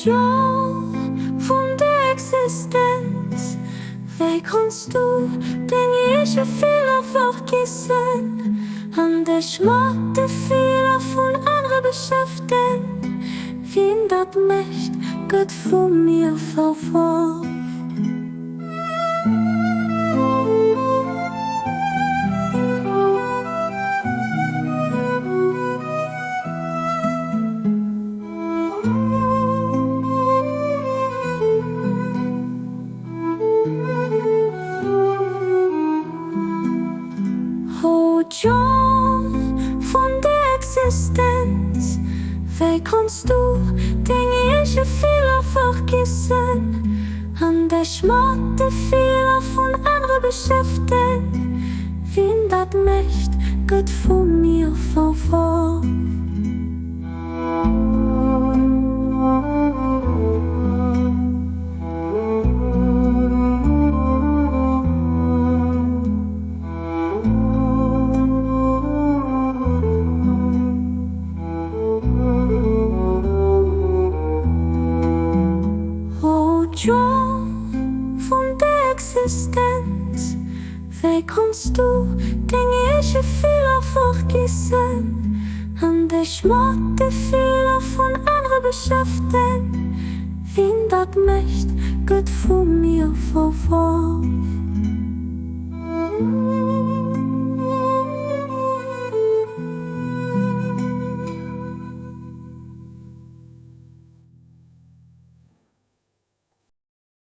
Joy vun der Existenz, wéi kanns du deng eege Feeler vergessen an dech mat de Feeler vun anere beschäftegen? Wien dat mécht, gëtt vu mir verworf. O Joy vun der Existenz, wéi kanns du deng eege Feeler vergessen an dech mat de Feeler vun anere beschäftegen? Wien dat mécht, gëtt vu mir verworf. O Joy vun der Existenz, Wéi kanns du deng eege Feeler vergessen an dech mat de Feeler vun anere beschäftegen? Wien dat mécht, gëtt vu mir verworf.